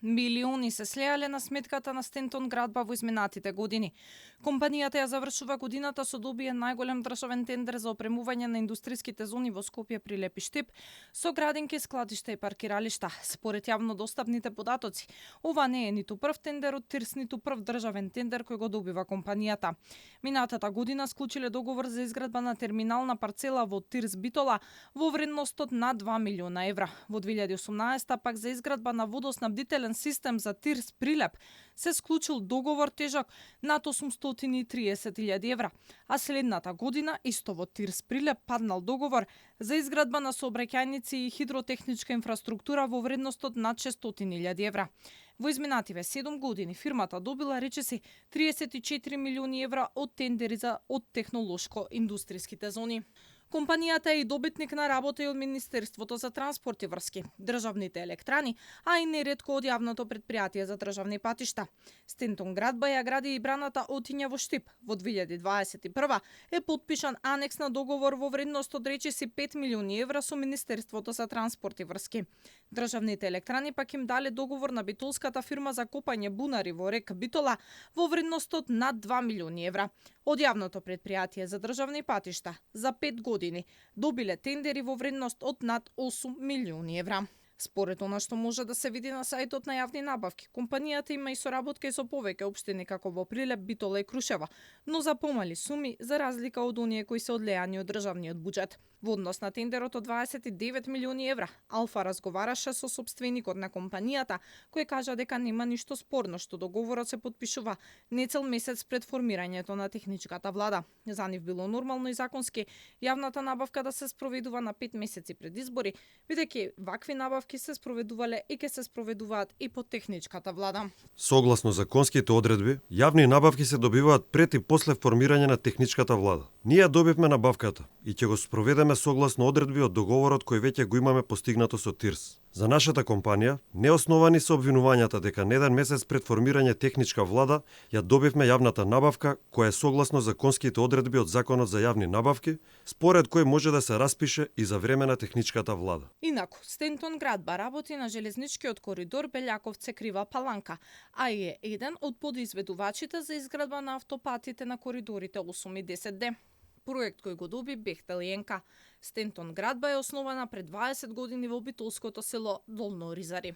Милиони се слеале на сметката на Стентон Градба во изминатите години. Компанијата ја завршува годината со добиен најголем државен тендер за опремување на индустриските зони во Скопје, Прилеп и Штип со градинки, складишта и паркиралишта. Според јавно достапните податоци, ова не е ниту прв тендер од ТИРС, ниту прв државен тендер кој го добива компанијата. Минатата година склучиле договор за изградба на терминална парцела во ТИРС Битола во вредност од над 2 милиона евра. Во 2018 пак за изградба на водоснабдителен систем за ТИРС Прилеп се склучил договор тежок над 830.000 евра, а следната година исто во ТИРС Прилеп паднал договор за изградба на сообраќајници и хидротехничка инфраструктура во вредност од над 600.000 евра. Во изминативе 7 години фирмата добила речиси 34 милиони евра од тендери од технолошко-индустриските зони. Компанијата е и добитник на работа и од Министерството за транспорт и врски, државните електрани, а и неретко од јавното предпријатие за државни патишта. Стентон Градба ја гради и браната Отиња во Штип. Во 2021 е подпишан анекс на договор во вредност од речиси 5 милиони евра со Министерството за транспорт и врски. Државните електрани пак им дале договор на битолската фирма за копање бунари во река Битола во вредност од над 2 милиони евра. Од јавното предпријатие за државни патишта за 5 години добиле тендери во вредност од над 8 милиони евра. Според она што може да се види на сајтот на јавни набавки, компанијата има и соработка со повеќе општини како во Прилеп, Битола и Крушева, но за помали суми за разлика од оние кои се одлеани од државниот буџет. Во однос на тендерот од 29 милиони евра, Алфа разговараше со сопственикот на компанијата, кој кажа дека нема ништо спорно што договорот се подпишува нецел месец пред формирањето на техничката влада. За нив било нормално и законски јавната набавка да се спроведува на 5 месеци пред избори, бидејќи вакви набавки се спроведувале и ќе се спроведуваат и по техничката влада. Согласно законските одредби, јавни набавки се добиваат пред и после формирање на техничката влада. Ние ја добивме набавката и ќе го спроведеме согласно одредби од договорот кој веќе го имаме постигнато со ТИРС. За нашата компанија, неосновани се обвинувањата дека на еден месец пред формирање техничка влада ја добивме јавната набавка која е согласно законските одредби од Законот за јавни набавки, според кој може да се распише и за време на техничката влада. Инаку, Стентон Градба работи на железничкиот коридор Белјаковце Крива Паланка, а и е еден од подизведувачите за изградба на автопатите на коридорите 8 и 10D. Проект кој го доби Бехтел и НК. Стентон Градба е основана пред 20 години во битолското село Долно Оризари.